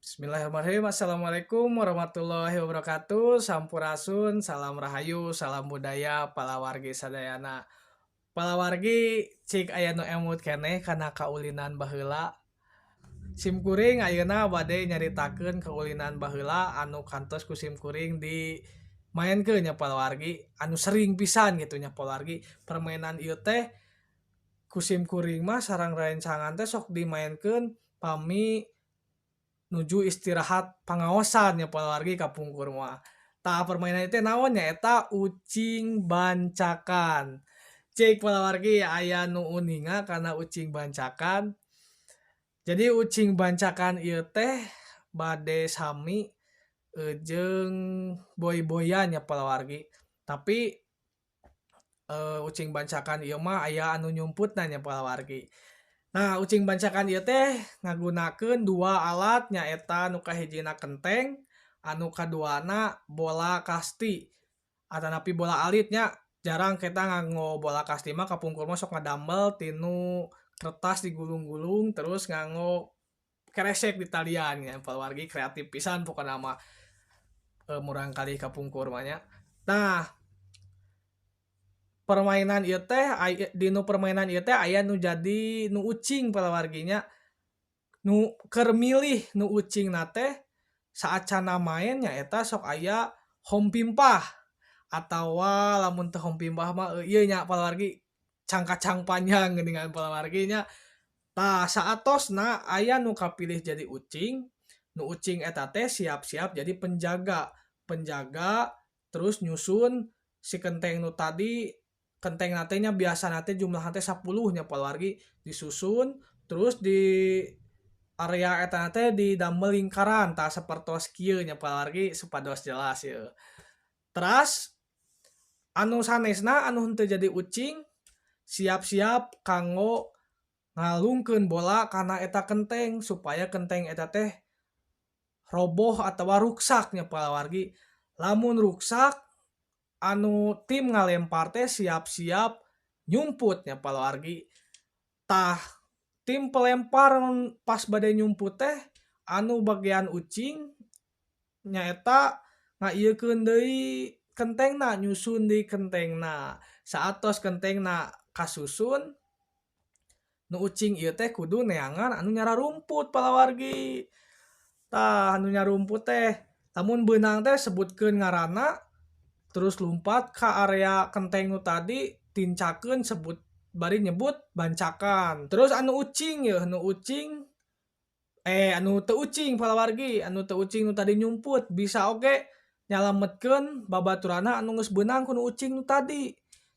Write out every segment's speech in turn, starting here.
Bismillahirrahmanirrahim. Assalamualaikum warahmatullahi wabarakatuh. Sampurasun, salam rahayu, salam budaya, palawargi sadayana. Palawargi, cik aya nu emut keneh kana kaulinan baheula? Sim kuring ayeuna bade nyaritakeun kaulinan baheula anu kantos ku sim kuring dimaenkeun nya, palawargi, anu sering pisan gitu nya, palawargi. Permainan ieu teh ku sim kuring mah sareng rerencangan teh sok dimaenkeun pami nuju istirahat pangaosan nya, palawargi, kapungkur mah. Tah, permainan itu naon? Nyaeta ucing bancakan. Cik, palawargi, aya nu uninga kana ucing bancakan? Jadi ucing bancakan ieu teh bade sami jeung boy-boyan nya, palawargi, tapi ucing bancakan ieu mah aya anu nyumputna nya, palawargi. Nah, ucing bancakan ieu teh ngagunakeun dua alat, nyaeta nu kahijina kenteng, anu kaduana bola kasti atanapi bola alit nya. Jarang kita nganggo bola kasti mah, kapungkur mah sok ngadamel tinu kertas digulung-gulung, terus nganggo keresek ditalian nya, palawargi. Kreatif pisan pokona mah murangkalih kapungkur mah nya. Nah, permainan ieu teh, dinu permainan ieu teh aya nu jadi nu ucing, palawargi nya. Nu keur milih nu ucingna teh saacana maen nyaeta sok aya hompimpah atawa lamun teu hompimpah mah ieu nya, palawargi, cangkacang panjang geuningan, palawargi nya. Tah, saatosna aya nu kapilih jadi ucing, nu ucing eta teh siap-siap jadi penjaga penjaga, terus nyusun si kenteng nu tadi. Kenteng teh nya biasana teh jumlahna teh 10 nya, palawargi. Disusun, terus di area eta teh didamel lingkaran. Tah, sapertos kieu nya, palawargi, supados jelas yeuh. Teras anu sanesna, anu henteu jadi ucing, siap-siap kanggo ngalungkeun bola kana eta kenteng supaya kenteng eta teh roboh atawa ruksak nya, palawargi. Lamun ruksak, anu tim ngalempar teh siap-siap nyumput nya, palawargi. Tah, tim pelempar pas bade nyumput teh, anu bagian ucing nyaeta ngaieukeun deui kentengna, nyusun deui kentengna. Saatos kentengna kasusun, nu ucing ieu teh kudu neangan anu nyararumput, palawargi. Tah, anu nyarumput teh lamun beunang teh sebutkeun ngaranna, terus lumpat ka area kenteng nu tadi, tincakeun, sebut bari nyebut "bancakan". Terus anu ucing yeuh, nu ucing, eh, anu teu ucing, palawargi, anu teu ucing nu tadi nyumput bisa oge nyalametkeun babaturanna anu geus beunang ku nu ucing nu tadi.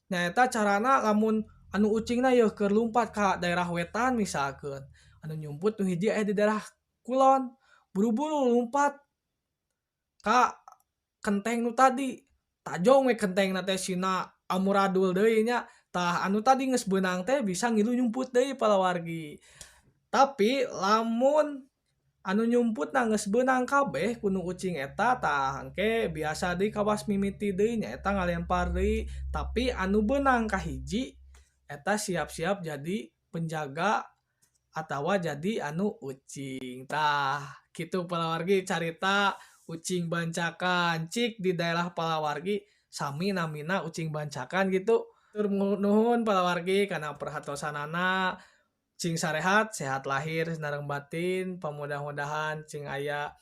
Nyaeta carana lamun anu ucingna yeuh keur lumpat ka daerah wetan misalkeun, anu nyumput nu hiji aya di daerah kulon, buru-buru lumpat ka kenteng nu tadi, tajong we kentengna teh sina amuradul deui nya. Tah, anu tadi geus beunang teh bisa ngilu nyumput deui, palawargi. Tapi lamun anu nyumputna geus beunang kabeh ku nu ucing eta, tah engke biasa deui kawas mimiti deui, nyaeta ngalempar deui, tapi anu beunang kahiji eta siap-siap jadi penjaga atawa jadi anu ucing. Tah, kitu, palawargi, carita ucing bancakan. Cik, di daerah palawargi sami namina ucing bancakan gitu? Hatur nuhun, palawargi, kana perhatosanana. Cing sarehat, sehat lahir sareng batin, pamudah-mudahan cing aya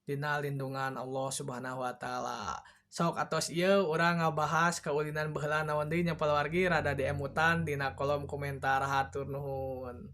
dina lindungan Allah Subhanahu wa Taala. Sok atos ieu urang ngabahas kaulinan baheula naon deui nya, palawargi? Rada diemutan dina kolom komentar. Hatur nuhun.